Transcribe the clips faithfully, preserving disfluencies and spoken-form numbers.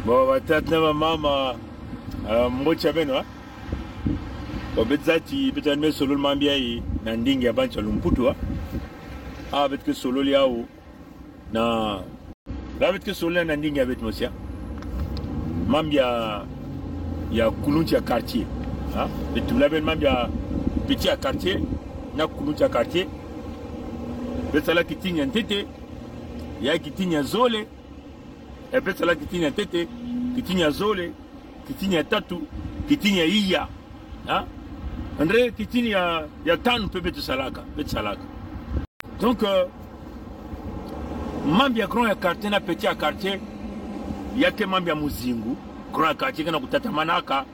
Bon, batata na bamama, ah, mbote ya beno, ah. Bon, beto zati, beto yandi me sololo mambu yayi na ndinga ya bantu ya lumputu, ah. Ah, beto ke sololo yawu na, na beto ke sololo na ndinga ya beto mosi, ah. Mambu ya, ya kuluntu ya quartier, ah. Beto tula beno mambu ya petit ya quartier na kuluntu ya quartier. Beto sala kitini ya ntete, ya kitini ya zole, e beto sala kitini ya ntete, kitini ya zole, kitini ya tatu, kitini ya iya. Ha? Andre kitini ya, ya tanu mpe beto salaka, beto salaka. Donc, euh, mambu ya grand ya quartier na petit ya quartier, ya ke mambu ya muzingu. Grand ya quartier ke na kutatamanaka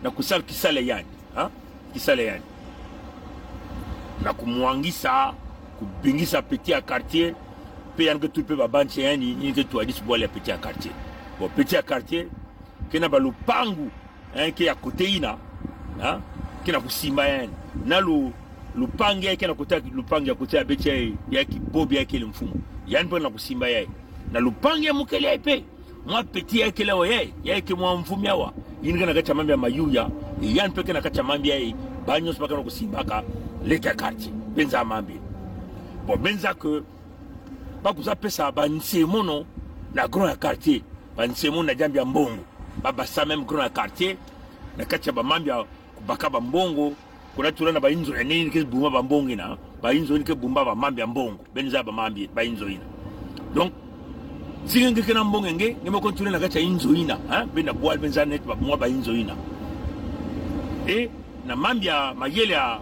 na kusala kisalu yandi, ha? Kisalu yandi. Na kumwangisa, kubingisa petit ya quartier, mpe yandi ke tula mpe babantu ya yandi, yandi ke twadisa bwala ya petit ya quartier. Bon, petit ya quartier ke na balupangu, hein, ke ya côté yina, hein, ke na kusimba yandi. Na lu, lupangu ya ke na côté, lupangu ya côté ya beto ya, ya kibobi ya kele mfumu. Yandi mpe na kusimba yayi. Na lupangu ya mukele yayi mpe, mwa petit ya kele awa yayi, ya ke mwa mfumu awa, yandi ke na kati ya mambu ya mayuya, yandi mpe ke na kati ya mambu yayi, bawu nyonso ba ke na kusimbaka leke ya quartier. Beno zaba mambu. Bon, beno zaba que ba kwiza pesa bansemono na grand ya quartier, bansemono na diambu ya mbongo. Ba basa même grand ya quartier na kati ya bamambu ya kubaka bambongo, kuna tula na bayinzo ya nene yina ke bumba bambongo yina, bayinzo yina ke bumba bamambu ya mbongo. Beno zaba mambu, bayinzo yina. Donc, si nge nge ke na mbongo ya nge, nge me kwiza tula na kati ya yinzo yina, hein? Beno na bwala beno zaba neti ba, mwa bayinzo yina. E, na mambu ya mayele ya,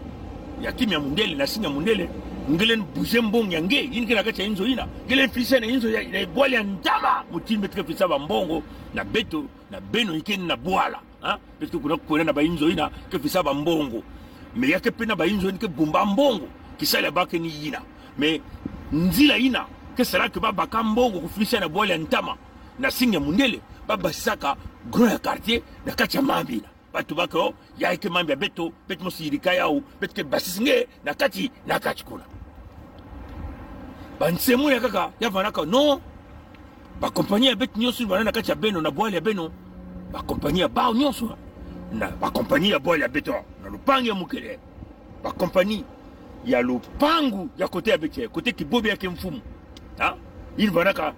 ya kima ya mundele, na signe ya mundele, nge lenda bouger mbongo ya nge, yina ke na kati ya yinzo yina. Nge lenda filisa na yinzo ya, ya bwala ya ntama, mutindu beto ke filisa bambongo na beto, na beno yina ke na bwala. Ha? Beto ke kuna kwenda na bayinzo yina ke filisa bambongo. Mais ya ke mpe na bayinzo yina ke bumba mbongo. Kisalu ya bawu ke ni yina. Mais nzila yina ke sala que ba baka mbongo kufilisa na bwala ya ntama, na signe ya mundele, ba basisaka grand ya quartier na kati ya mambu yina. Ba tubaka: oh, yayi ke mambu ya beto, beto mosi yirika yawu, beto ke basisa nge na kati, na kati kuna. Bansemono ya nkaka ya vandaka: non, bacompagnie ya beto nyonso yina vanda na kati ya beno, na bwala ya beno, bacompagnie ya bawu nyonso, na bacompagnie ya bwala ya beto, na lupangu ya mukele, bacompagnie ya lupangu ya côté ya beto, côté kibobi ya ke mfumu. Ha? Yina vandaka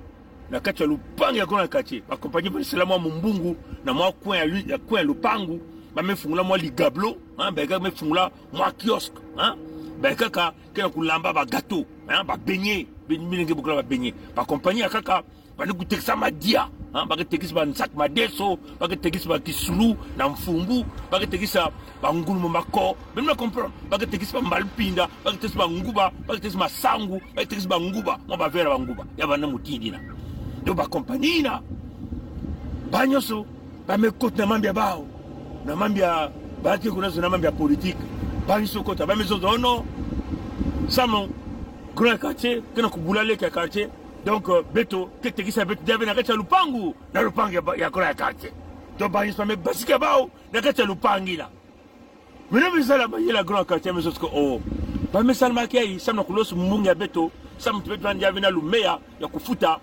na kati ya lupangu ya grand ya quartier. Bacompagnie ba sala mwa mumbungu na mwa coin ya lu-, ya coin ya lupangu, ba me fungula mwa ligablo, ha, ba ke me fungula mwa kiosque, ha, ba nkaka ke na kulamba bagâteau, ha, babeignets, be-, bina nge bokila babeignets. Bacompagnie ya nkaka ba ni kutekisa madia, ha, ba ke tekisa bansaka madeso, ba ke tekisa bakisulu na mfumbu, ba ke tekisa bangulu mu mako, beno me comprendre. Ba ke tekisa bambalupinda, ba ke tekisa banguba, ba ke tekisa masangu, ba ke tekisa banguba, mwa bavera banguba. Ya vanda mutindu yina. Donc bacompagnie yina, bawu nyonso ba me kota na mambu ya bawu, na mambu ya, ba ke kuna zo na mambu ya politique. Bawu nyonso kota, ba me zonza: oh non, samu grand ya quartier ke na kubula leke ya quartier. Donc, euh, beto ke tekisa beto diaka ve na kati ya lupangu, na lupangu ya ba-, ya grand ya quartier. Donc bawu nyonso ba me basika bawu na kati ya lupangu yina. Mino mi sala mayela grand ya quartier, me zonza que, oh, ba me sala make yayi samu na kulosa mumbungu ya beto, samu ti beto vanda diaka ve na lumeya ya kufuta.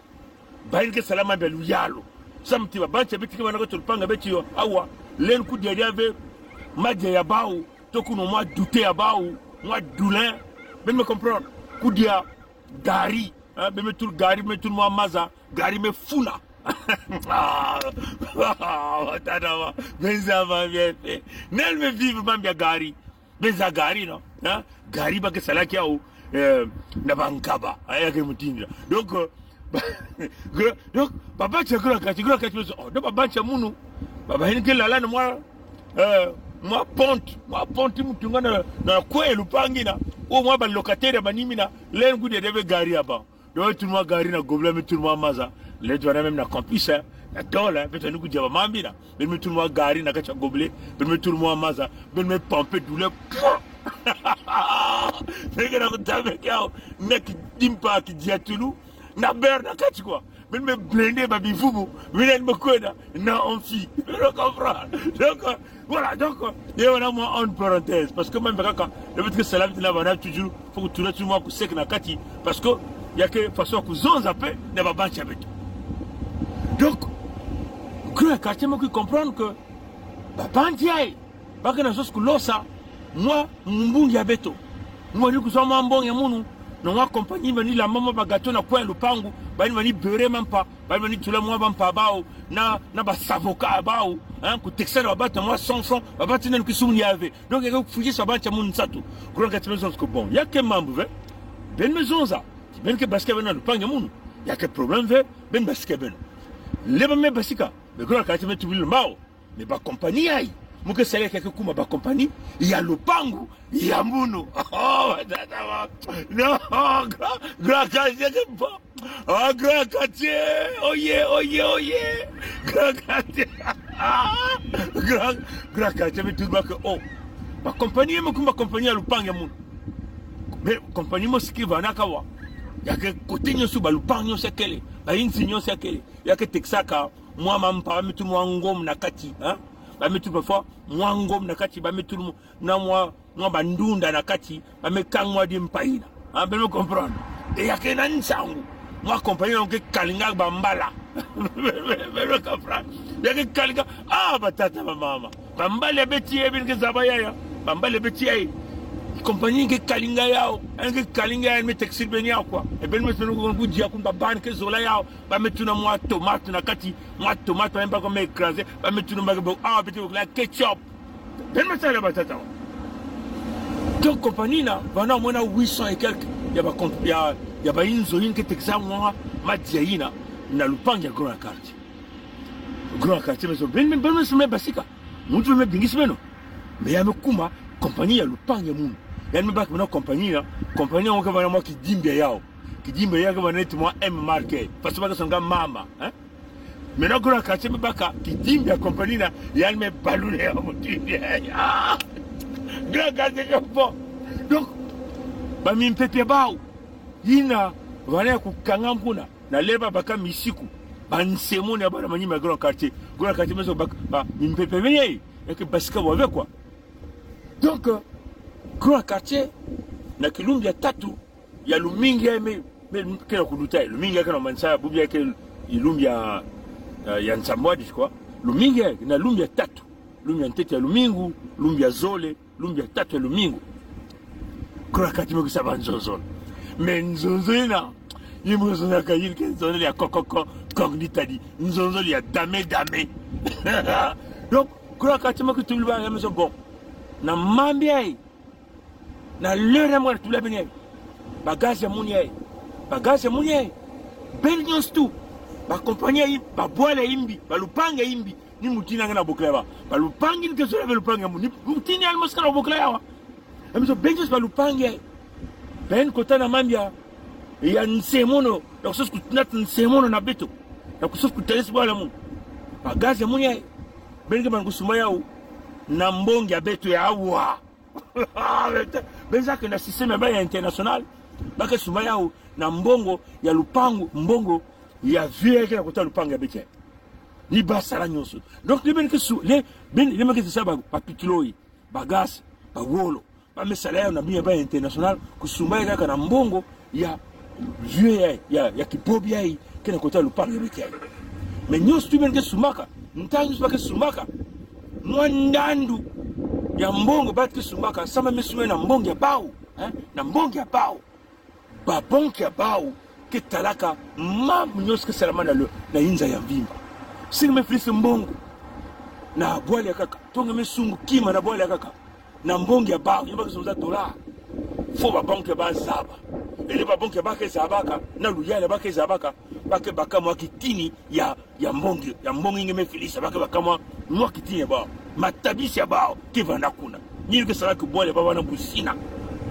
Bayina ke sala mambu ya luyalu. Samu ti babantu ya beto ke vanda na kati ya lupangu ya beto yo, awa, lenda kudia diaka ve madia ya bawu, to kunwa mwa dute ya bawu, mwa dulin. Beno me comprendre. Kudia gari, ha, beno me tula gari, beno me tula mwa maza, gari me funa. Ah, tata wa, beno zaba mambu ya mpe. Nani me vivre mambu ya gari? Beno zaba gari, non? Ha? Gari ba ke salaka yawu, eh, na bankaba. Aya ke mutindu yina. Donc, euh, donc, babantu ya grand ya quartier, grand ya quartier me zonza: oh, donc babantu ya munu, ba, bayina ke lala na mwa, eh, mwa pont, mwa pont mutindu yina na, na coin ya lupangu yina, ou mwa balocataire ya manima yina, lenda kudia diaka ve gari ya bawu. Donc, tula mwa gari na gobelet, me tula mwa maza. Lenda vanda même na campus, hein, na tôle, hein, beto ni kudia ba mambu yina. Beno me tula mwa gari na kati ya gobelet, beno me tula mwa maza, beno me pomper douleur. Beno ke na kutameke yawu na kidimpa, kidiatulu, na beurre na kati, quoi. Beno me blender ba bivumu, beno me kwenda na amphi. Beno comprendre. Donc, euh, voilà, donc, euh, ya vanda mwa en parenthèse, parce que mambu ya nkaka, le fait que cela, na vanda toujours, faut que tula toujours mwa kuseka na kati, parce que ya ke façon ya kuzonza mpe na babantu ya beto. Donc, Grand quartier me ki comprendre que babanzi aye ba ke na zozo kulosa mwa mbungi ya beto. Mwa ni kuzwa mwa mbongi ya munu, na mwa compagnie ba ni lamba mwa ba gâteau na coin ya lupangu, ba ni, ba ni beurre mampa, ba ni, ba ni tula mwa bampa ya bawu, na, na ba savoka ya bawu, hein, kutekisa na babantu mwa cent francs, babanzi na ni kisumuni ya ve. Donc, ya ke kufuyesa babanzi ya munu nsatu. Grand quartier me zonza que bon, ya ke mambu ve. Beno me zonza. Ti beno ke basika beno na lupangu ya munu, ya ke problème ve, beno basika beno. Leba me basika, mais grand quartier me tubila mbawu. Mais ba compagnie ayi mu ke sala ke, ke kuma ba compagnie ya lupangu ya munu. Oh, tata wa. Non, grand, grand quartier ke bon. Ah, grand quartier, oye, oye, oye. Grand quartier. Grand, grand quartier me tuba que, oh, ba compagnie me kuma compagnie ya lupangu ya munu. Mais compagnie mosi ki vanaka wa. Ya ke côté nyonso, ba lupangu nyonso ya kele, ba inzo nyonso ya kele. Ya ke tekisaka mwa mampa, ba me tula mwa ngom na kati, hein? Ba me tula parfois mwa ngom na kati, ba me tula mwa, na mwa, mwa bandunda na kati, ba me kanga mwa dimpa yina. Ah, beno me comprendre. E ya ke na nsangu. Mwa compagnie yina ke kalinga bambala. Beno me comprendre. Ya ke kalinga. Ah, batata, bamama. Bambala ya beti ye beno ke zaba yaya. Bambala ya beti ye. Compagnie ke kalinga yawu. Ke kalinga yawu, me textile beno yawu kwa. E beno me, beno me kudia kuna ba bana ke zola yawu. Ba me tula mwa tomate na kati. Mwa tomate, ba me baka, me écraser. Ba me tula mwa ke bo, ah, beti bo kila ketchup. Beno me sala, batata. Donc, compagnie yina, vana mwena huit cents et quelques ya ba comp-, ya, ya ba inzo yina ke tekisa mwa madia yina na lupangu ya grand quartier. Grand quartier me zo, beno, beno, beno me basika. Muntu me bingisi beno. Mais ya me kuma compagnie ya lupangu ya munu. Ya me baka muna compagnie yina, compagnie yina ke vana mwa kidimbi ya yawu. Kidimbi ya yawu ke vana neti mwa M marqué. Faso ba ke songa mama, hein? Maintenant, grand quartier me baka kidimbi ya compagnie yina, ya me baluna ya mutu. Ah! Grand quartier ke bon. Donc, ba mimpepe ya bawu yina vana ya kukanga kuna. Na leba baka misiku. Ba nsemono ya bana manima ya grand quartier. Grand quartier me zo baka, ba mimpepe beni ye, ya ke basika bwa ve kwa. Donc, euh, grand quartier, na kilumbu ya tatu ya lumingu ya me, me, ke na kuluta, lumingu ya ke na manisha, bubu ya ke kilumbu ya, ya, ya nsambwadi, je crois. Lumingu ya, na lumbu ya tatu. Lumbu ya ntete ya lumingu, lumbu ya zole, lumbu ya tatu ya lumingu. Grand quartier me kusa ba nzonzolo. Mais nzonzolo yina, yi me zonzaka yina ke nzonzolo ya kokoko, kong ditadi, nzonzolo ya dame dame. Donc, grand quartier me kutubila ba, ya me zo bon. Na mambu yayi, na l'heure ya mwana tubila beno yayi. Ba gaz ya munu yayi. Ba gaz ya munu yayi. Beno nyonso tu. Ba compagnie yayi, ba bwala ya imbi, ba lupangu ya imbi. Ni mutini yandi ke na bokila ba. Ba lupangu ni ke zola ve lupangu ya munu. Ni mutini yandi mosi ke na bokila yawu. Ya me zo beno nyonso ba lupangu yayi. Beno kota na mambu ya, ya nsemono. Ya kusosa kunata nsemono na beto. Ya kusosa kutelesi bwala ya munu. Ba gaz ya munu yayi. Beno ke banda kusumba yawu na mbongi ya beto ya awa. Beno zaba que na système ya ba international, ba ke sumba yawu na mbongo ya lupangu, mbongo ya vieux ke na kota lupangu ya beto. Ni ba sala nyonso. Donc, ni beno ke su-, le, beno, le me ke sala ba, ba pétrole, ba gaz, ba wolo. Ba me sala yawu na bima ya ba international, kusumba yawu kaka na mbongo ya vieux ya, ya, ya kibobi yayi, ke na kota lupangu ya beto yayi. Mais nyonso tu beno ke sumbaka, ntangu nyonso ba ke sumbaka, mwa ndandu ya mbongo ba ke sumbaka, samu ba me sumba na mbongo ya bawu, hein, na mbongo ya bawu. Ba banque ya bawu ke talaka mambu nyonso ke salama na le, na inza ya mvimba. Si nge me filisa mbongo na bwala ya nkaka, to nge me sunga kima na bwala ya nkaka, na mbongo ya bawu, yina ba ke zunza dollar, faut ba banque ya bawu zaba. Et le ba banque ya bawu ke zabaka, na luyala ba ke zabaka, ba ke baka mwa kitini ya, ya mbongo, ya mbongo nge me filisa, ba ke baka mwa, mwa kitini ya bawu. Matabisi ya bawu ke vanda kuna. Ni ke sala que bwala ya bawu bana busina.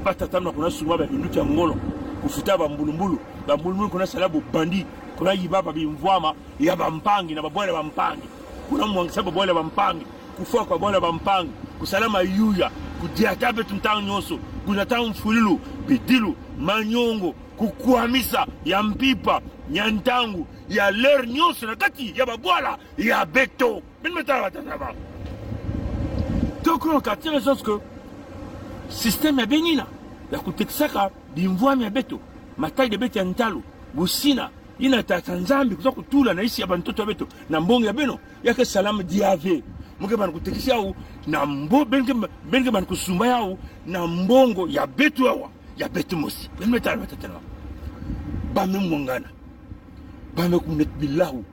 Ba tatamana kuna sumba ba binduki ya ngolo, kufuta ba mbulumbulu, ba mbulumbulu kuna sala bu bandit, kuna yiba ba bimvwama ya bampangi na ba bwala ya bampangi, kuna mwangisa ba bwala ya bampangi, kufwa kwa bwala ya bampangi, kusala mayuya, kudiata beto ntangu nyonso, kunata mfululu, bidilu, manyongo, kukwamisa ya mpimpa, ya ntangu, ya l'heure nyonso na kati ya ba bwala ya beto. Beno me tala, batata, bamama. Donc, grand quartier me zonza que système ya beno yina ya kutekisaka bimvwama ya beto, matadi ya beto ya ntalu, busina, Yina Tata Nzambi kwiza kutula na nsi ya bantoto ya beto, na mbongo ya beno, ya ke salama diaka ve. Mu ke banda kutekisa yawu, na mbo-, beno ke, beno ke banda kusumba yawu, na mbongo ya beto awa, ya beto mosi. Beno me tala batata na mama. Ba me mwangana. Ba me kumnete bilawu.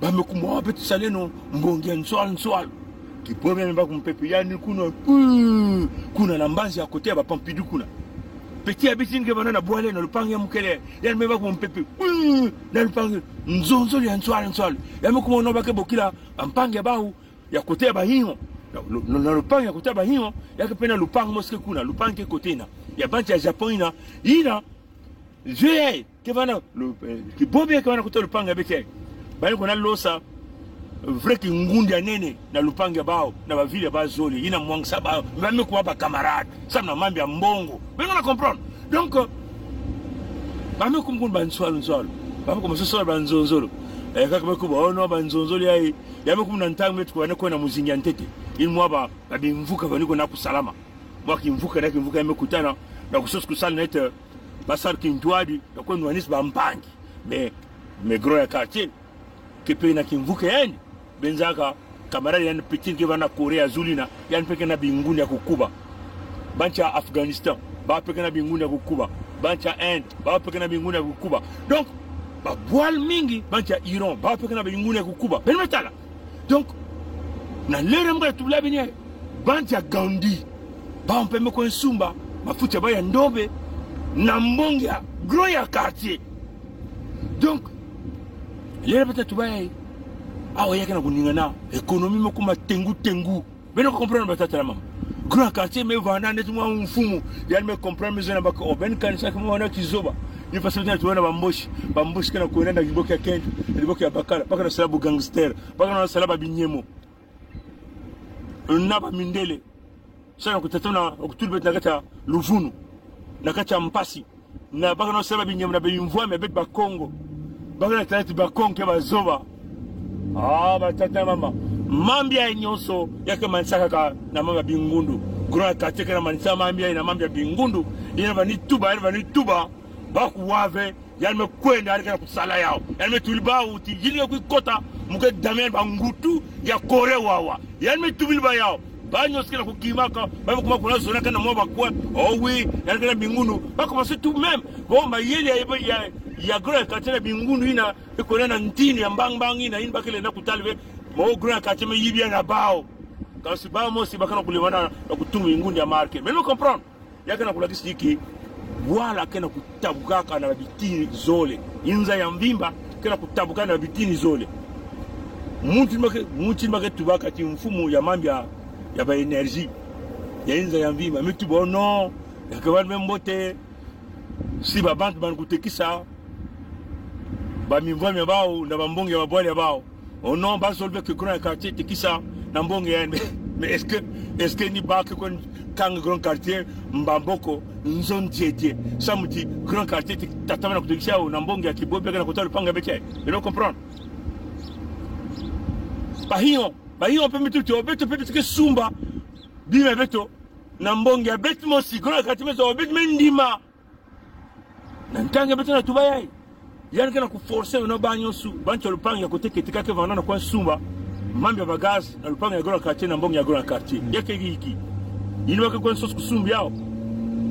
Ba me kumwa beto saleno mbongi ya nswalu nswalu. Kibobi ya me baka mpepe, yandi kuna, puu, kuna na mbanzi ya côté ya ba Pompidou kuna. Petit ya beto yina ke vanda na bwala na lupangu ya mukele, yandi me baka mpepe, puu, na lupangu, nzonzolo ya nswalu nswalu. Ya me kuma ono ba ke bokila, mpangi ya bawu, ya côté ya bahinho. Na, na, na lupangu ya côté ya bahinho, ya ke pena lupangu mosi ke kuna, lupangu ke côté yina. Ya bantu ya Japon yina, yina, Vieux yayi ke vanda, lu-, eh, kibobi yayi ke vanda kota lupangu ya beto yayi. Ba yina kwenda losa vrai kingundu ya nene na lupangu ya bawu, na ba ville ya bawu zole, yina mwangisa bawu, ba me kuma ba camarade, samu na mambu ya mbongo. Beno na comprendre. Donc, euh, ba me kuma kuna ba nswalu nswalu. Ba me kuma soso ba nzonzolo. Eh, kaka me kuma, oh non, ba nzonzolo yayi. Ya me kuma na ntangu beto tukwe na, kwenda muzingi ya ntete. Yina mwa ba, ba bimvuka ba ni kwenda kusalama. Mwa kimvuka na kimvuka ya me kutana, na kusosa kusala neti, ba sala kintwadi, na kwe nwanisa bampangi. Mais, mais grand ya quartier, ke pena kimvuka ya yandi. Beno zaba, camarade ya yandi petit ke vanda Corée ya zulu yina, yandi pe ke na bingundu ya kukuba. Bantu ya Afghanistan, bawu pe ke na bingundu ya kukuba. Bantu ya Inde, bawu pe ke na bingundu ya kukuba. Donc, ba bwala mingi, bantu ya Iran, bawu pe ke na bingundu ya kukuba. Beno me tala. Donc, na ledra mu ke tubila beno yayi, bantu ya Gandhi, bawu mpe me kwe sumba mafuta ya bawu ya ndombe na mbongo ya grand ya quartier. Donc, ledra beto tuba yayi, awa ya ke na kuningana, économie me kuma tengu-tengu. Beno ke comprendre batata na mama. Grand ya quartier me vanda neti mwa mfumu, yandi me comprendre, me zona baka, oh, beno kanisa ke mwana kizoba. Ni façon beto na tuba na ba Mbochi, ba Mbochi ke na kwenda na liboke ya kento, liboke ya bakala, ba ke na sala bu gangster, ba ke na sala ba binyemo. Na ba mindele. Samu na kutatamana, kutula beto na kati ya luvunu, na kati ya mpasi. Na ba ke na sala ba binyemo na bimvwama ya beto Bakongo. Ba ke na tala ti Bakongo ke bazoba. Ah, batata na mama. Mambu yayi nyonso, ya ke manisaka kaka na mambu ya bingundu. Grand ya quartier ke na manisa mambu yayi na mambu ya bingundu. Yina ba ni tuba, yina ba ni tuba. Ba kuwa ve, yandi me kwenda, yandi ke na kusala yawu. Yandi me tubila bawu ti yina ke kwiza kota, mu ke dame yandi ba ngutu ya Corée wawa. Yandi me tubila bawu yawu. Bawu nyonso ke na kukimaka, ba me kuma kuna zonaka na mwa ba kwe. Oh oui, yandi ke na bingundu. Ba kuma surtout même. Bon, mayele ya, ya, ya grand ya quartier na bingundu yina, e kwenda na ntini ya mbang-mbang yina, yina ba ke lenda kutala ve. Mo grand ya quartier me yibi ya na bawu. Kansi bawu mosi ba ke na kulembana na kutunga bingundu ya marque. Beno me comprendre. Ya ke na kulakisa ti bwala ke na kutabukaka na bitini zole. Inza ya mvimba ke na kutabukaka na bitini zole. Muntu ma ke, muntu ma ke tubaka ti mfumu ya mambu ya, ya ba énergie ya inza ya mvimba. Me tuba, oh non, ya ke vanda me mbote. Si ba bantu bana kutekisa ba mimvwama ya bawu, na ba mbongo ya ba bwala ya bawu. Oh non, ba zolo ve que grand ya quartier tekisa na mbongo ya yandi. Mais est-ce que, est-ce que ni ba ke kwenda kanga grand ya quartier maboko nzo diedie? Samu ti grand ya quartier ti tatamana kutekisa yawu na mbongo ya kibobi ya ke na kota lupangu ya beto yayi. Beno comprendre. Bahinho, bahinho mpe me tuba ti, oh, beto mpe beto ke sumba bima ya beto na mbongo ya beto mosi, grand ya quartier me tuba, oh, beto me ndima. Na ntangu beto na tuba yayi, yandi ke na kuforcer beno bawu nyonso, bantu ya lupangu ya côté keti ka ke vanda na kwenda sumba mambu ya ba gaz na lupangu ya grand ya quartier na mbongo ya grand ya quartier. Ya ke inki? Yina ba ke kwenda sosa kusumba yawu.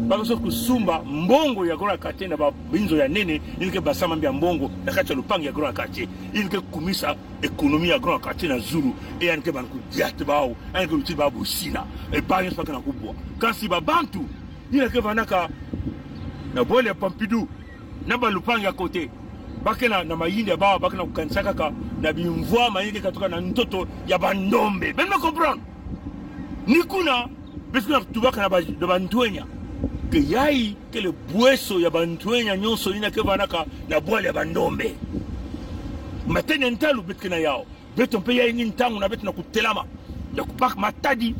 Ba ke sosa kusumba mbongo ya grand ya quartier na ba binzo ya nene, yina ke basa mambu ya mbongo na kati ya lupangu ya grand ya quartier. Yina ke kumisa économie ya grand ya quartier na zulu, e yandi ke banda kudiata bawu, yandi ke lutila bawu busina. E bawu nyonso ba ke na kubwa. Kansi ba bantu yina ke vandaka na bwala ya Pompidou, na ba lupangu ya côté, ba ke na, na mayindu ya bawu, ba ke na kukanisa kaka na bimvwama yina ke katuka na ntoto ya ba ndombe. Beno me comprendre. Ni kuna beto ke na kutubaka na ba, na ba ntwenya. Que yayi kele bweso ya ba ntwenya nyonso yina ke vandaka na bwala ya ba ndombe. Matania ntalu beto ke na yawu. Beto mpe yayi ni ntangu na beto na kutelama, ya kubaka matadi,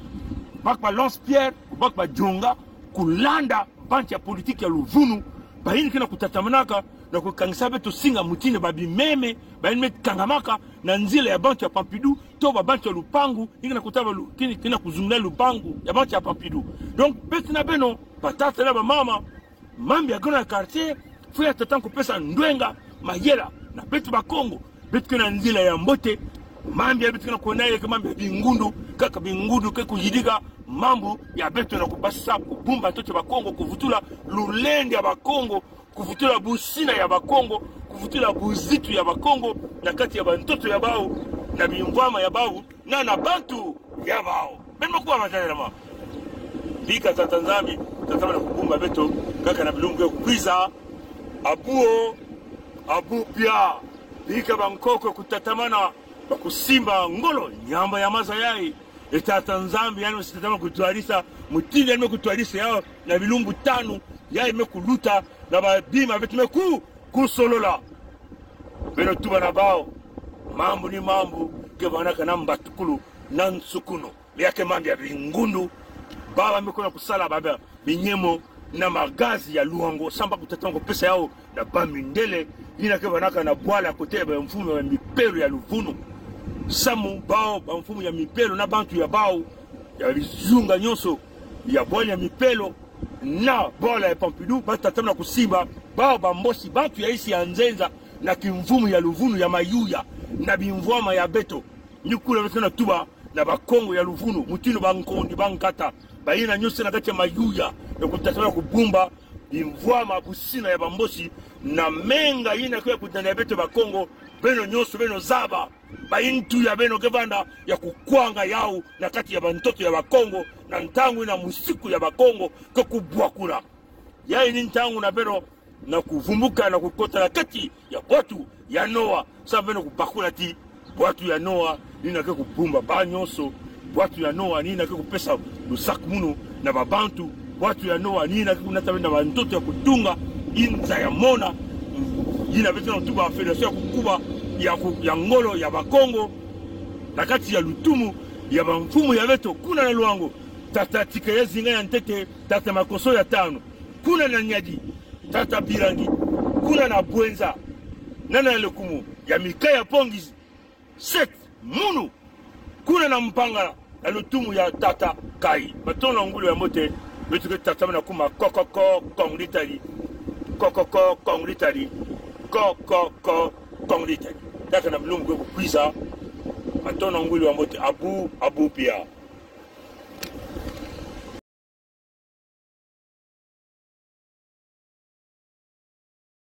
kubaka ba lance-pierre, kubaka ba dionga, kulanda bantu ya politique ya luvunu, bayina ke na kutatamanaka na kukangisa beto singa mutindu ba bimeme, bayina me kangamaka na nzila ya bantu ya Pompidou, to ba bantu ya lupangu yina ke na kutaba lu-, yina ke na kuzungula lupangu ya bantu ya Pompidou. Donc, beto na beno, batata na bamama, mambu ya grand ya quartier, faut ya tata kupesa ndwenga, mayela na beto Bakongo. Beto ke na nzila ya mbote. Mambu ya beto ke na kwenda ye ke mambu ya bingundu, kaka bingundu ke kuyidika mambu ya beto na kubasisa kubumba ntoto ya Bakongo, kuvutula lulendo ya Bakongo, kuvutula busina ya Bakongo, kuvutula buzitu ya Bakongo na kati ya bantoto ya bau, na bimvwama ya bau, na, na bantu ya bau. Beno me kuwa matala ma. Bika Tata Nzambi tatamana kubumba beto, kaka na bilumbu ke kukwiza. Abu o, abu pia. Bika bankoko kutatamana, bakusimba ngolo, nyamba ya maza yayi. E Tata Nzambi, yandi me si tatamana kutwadisa, mutindu yandi me kutwadisa yawu, na bilumbu tanu yayi me kuluta, na babima beto me ku, kusolola. Beno tuba na bau, mambu ni mambu ke vanaka na mbatukulu, na nsukunu. Ya ke mambu ya bingundu, baba me kwenda kusala baba binyemo na magazi ya Loango, samu ba kutatamana kupesa yawu na bamindele, yina ke vanaka na bwala kote ya bamfumu ya mipelo ya luvunu. Samu bau, bamfumu ya mipelo na bantu ya bau, ya bizunga nyonso ya bwala ya mipelo na bwala ya Pompidou, ba tatamana kusimba bau Bambosi, bantu ya insi ya nzenza, na kimfumu ya luvunu ya mayuya, na bimvwama ya beto. Ni kuna beto ke na tuba na Bakongo ya luvunu, mutindu bankondi, bankata, bayina nyonso na kati ya mayuya, ya kutatamana kubumba bimvwama, busina ya Bambosi, na menga yina ke kutanda ya beto Bakongo. Beno nyonso beno zaba, bayintu ya beno ke vanda ya kukwanga yawu na kati ya bantoto ya Bakongo, na ntangu yina musiku ya Bakongo ke kubwakura. Yayi ni ntangu na beno na kuvumbuka na kukota na kati ya bwatu ya Noa. Samu beno kubakula ti bwatu ya Noa ni yina ke kubumba bau nyonso. Bwatu ya Noa ni yina ke kupesa lusakumunu na babantu. Bwatu ya Noa ni yina ke kunata beno na bantoto ya kutunga inza ya mona. Yina beto na tuba fédération ya kukuba ya ku-, ya ngolo ya Bakongo na kati ya lutumu ya bamfumu ya beto kuna na Loango. Tata Tikayazinga ya ntete, Tata Makosso ya tanu, kuna na Niari, Tata Birangi, kuna na Bouenza, na na Lékoumou, ya Mika ya Pongui, sept, Munu, kuna na Mpangala, na lutumu ya Tata Kayi. Matondo na ngwilu ya mbote, beto ke tatamana kuma kokoko, Kongo ditari, kokoko, Kongo ditari, kokoko, Kongo ditari. Kaka na bilumbu ke kukwiza, matondo na ngwilu ya mbote, abu, abu pia.